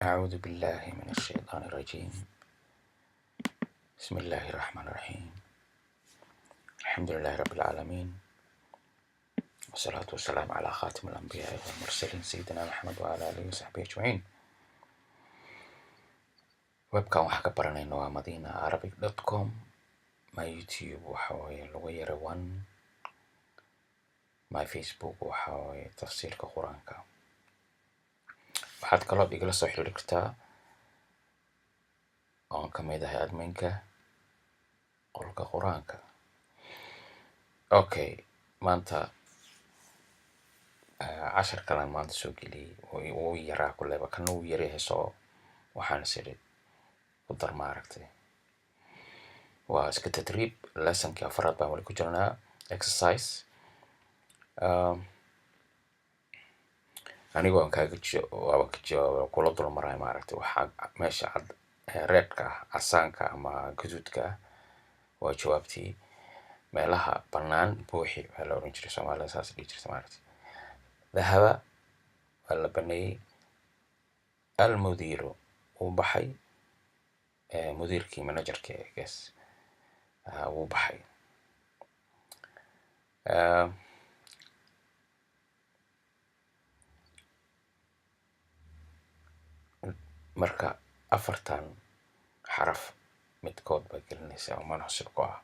أعوذ بالله من الشيطان الرجيم. بسم الله الرحمن الرحيم. الحمد لله رب العالمين، والصلاة والسلام على خاتم الأنبياء والمرسلين، سيدنا محمد وعلى آله وصحبه أجمعين. Webkan waxaa ka baranayna waa madinaarabic.com. My YouTube waxa weeye Luga Yare One. My Facebook waxa weeye Tafsiirka Qur-aanka. Waxaad kaloo igala soo xiriiri kartaa, oon ka mid ahay adminka Qolka Qur-aanka. Okay, maanta cashar kalan maanta soo geliyey. Wuu yaraa kuleba, kana wuu yaryahay, soo waxaan is idhi ku dar. Maaragtay, waa iska tadriib. Lessonkii afaraad baan wali ku jirnaa, exercise. Anigu waan kaaga waaba ka jawaaba kula dul maraya. Maaragtay, waxaa meesha cad, redka ah, casaanka ama gaduudka ah, waa jawaabtii. Meelaha bannaan buuxi baa la oran jiray, Soomaalida saas dhihi jirta. Maaragtay, ذهب waa la baneeyey. المدير wuu baxay. Mudiirkii, managerkii, I guess, wuu baxay. Marka afartan xaraf midkood baa gelinaysaa oo munaasib ku ah.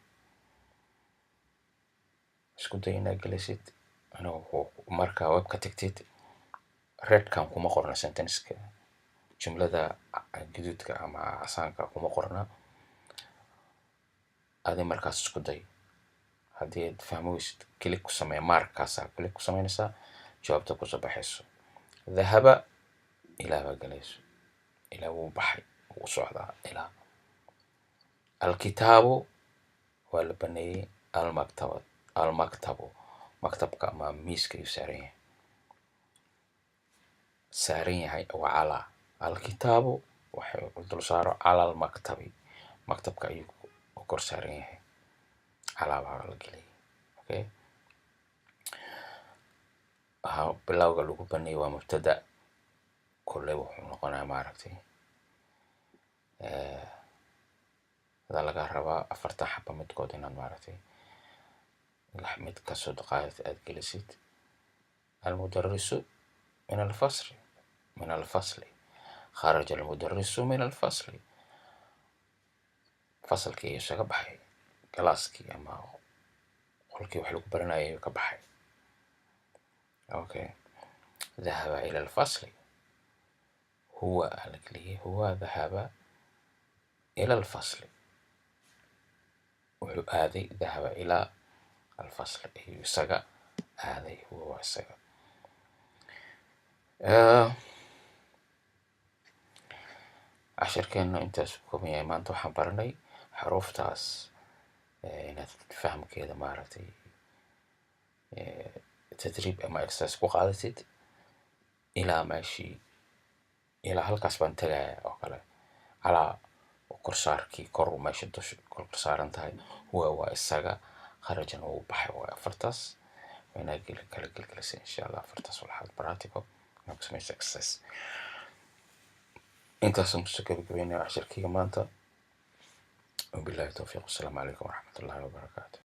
Isku day inaad gelisid. Anigu marka webka tagtid, redkan kuma qorna sentenceka, jumlada gaduudka ama casaanka kuma qorna. Adi markaas isku day. Haddii aad fahmi weysid, click ku samee, markaasaa click ku sameynaysaa, jawaabta kusoo baxayso. ذهب إلى baa galayso. إلى wuu baxay, wuu socdaa. إلى. الكتاب waa la baneeyey. المكتب، المكتب, maktabka ama miiska ayuu saaran yahay, saaran yahay waa على. الكتاب waxay dul saaro على المكتب, maktabka ayuu ku kor saaran yahay. على baa la geliyay. Okay, waxaa bilowga lagu baneeyey waa mubtada. Kolley wuxuu noqonayaa, maaragtay, adaa laga rabaa afartan xaba midkood inaad, maaragtay, mid kasoo qaadatid, aad gelisid. المدرس من الفصل، من الفصل. خرج المدرس من الفصل. Fasalkii ayuu isaga baxay, galaaskii ama qolkii wax lagu baranayay ayuu ka baxay. Okay, ذهب إلى الفصل. هو aa la geliyey. هو ذهب إلى الفصل, wuxuu aaday. ذهب إلى الفصل ayuu isaga aaday. هو waa isaga. Cashirkeena intaas ku kooban yahay. Maanta waxaan baranay xaruuftaas, inaad fahamkeeda, maaragtay, tadriib ama exercise ku qaadatid. Ilaa meeshii, ilaa halkaas baan tagaya oo kale. على korsaarkii, kor meesha dusha kor saaran tahay. هو waa isaga. خرج na wuu baxay. Waa afartaas, waa inaad kala gelgelisa, insha Allah. Afartaas walxaad practical inaad ku samaysa exercise. Intaasaan kusoo gabagabeynaya cashirkayga maanta. وبالله التوفيق، والسلام عليكم ورحمة الله وبركاته.